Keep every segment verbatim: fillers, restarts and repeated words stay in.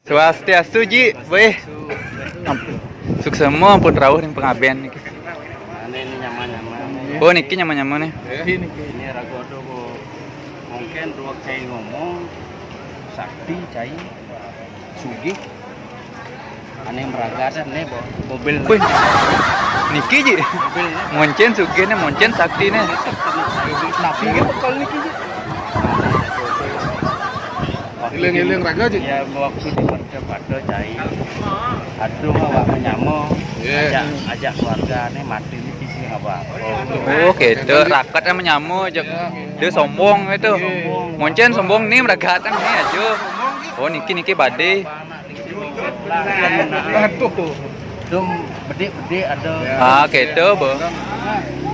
Swastiastu, Ji. Wéh. Amp-, suksma ampun rauh ring pangabén niki. Ané ini nyama-nyama. Oh, niki nyama-nyama nih. Ini raga tuh, Bu. Mungkin dua cai ngomong, sakti cai, sugih. Ané maragat né, Bu. Mobil. Wih. Niki, Ji. Mobil né. Moncén sugih né, moncén sakti né. Napi gitu kalau niki, Ji. Iling-iling raga, Ji. Ya, waktu di mercapada cai. Aduh, awak menyamo. Iya. Ajak, ajak keluarga nih mati nih, sisi apa? Oh, gitu. Rakat sama nyamo, ajak. Iya. Dia sombong itu. Iya. Moncén sombong nih, meragatan nih aja. Oh, niki, niki badé. Aduh. Dum bedik-bedik ada. Ah, gitu, Bu.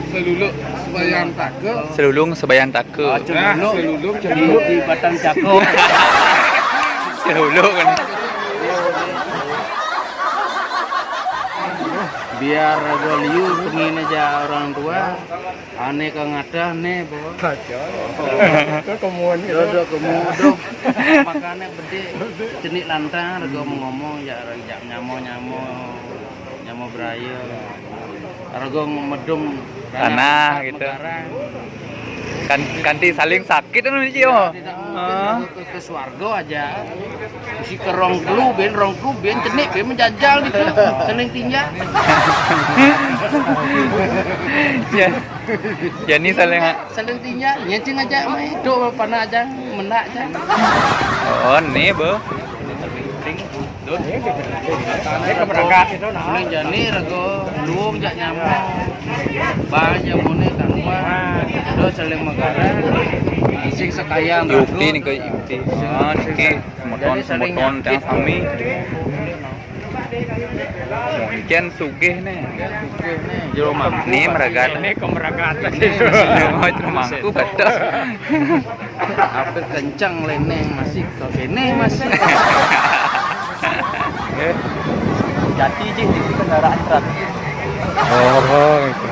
Seluluk Sebayang Taka. Selulung Sebayang Taka. Ah, celuluk. Nah, celuluk, celuluk di Batang Cakung. Celuluk kan. Biar raga liu pengin aja orang tua. Ané ka ngatah né, Bu. Kacau. Itu kemuan gitu. Duduk kemuan, duduk. Makané bedik, cenik lantang, raga ngomong, ya, ya, nyamo-nyamo, nyamo beraya. Raga medum tanah gitu. Megarang. Kan, kanti saling sakit anu, Ji, oh. Tidak mungkin raga ke, ke swarga aja. Mesti ke rong telu bén, rong telu bén, cenik bén menjajal gitu. Saling tinjak. Ya. Ya, ni saling ha- Saling tinjak, nyecing aja, mai. Duk panah aja, mendak aja. Oh, ni, Bu. Ini keberangkat itu, nah. Ini jani raga luung jak nyamuk. Bah nyamuné tangguh. Terus saling megarang. Ising sekayang. Yukti ni ke yukti. Ah, niki. Semeton, jadi saling semeton, nyakit. Tang sami. Moncén sugih né. Jero mangku. Ni meragat. Ini ke meragat. Oh, jero mangku kata. Apa kencang léneng masih, kok kéné masih. Eh, jati, Ji, ini kendaraan truk. Oh, itu.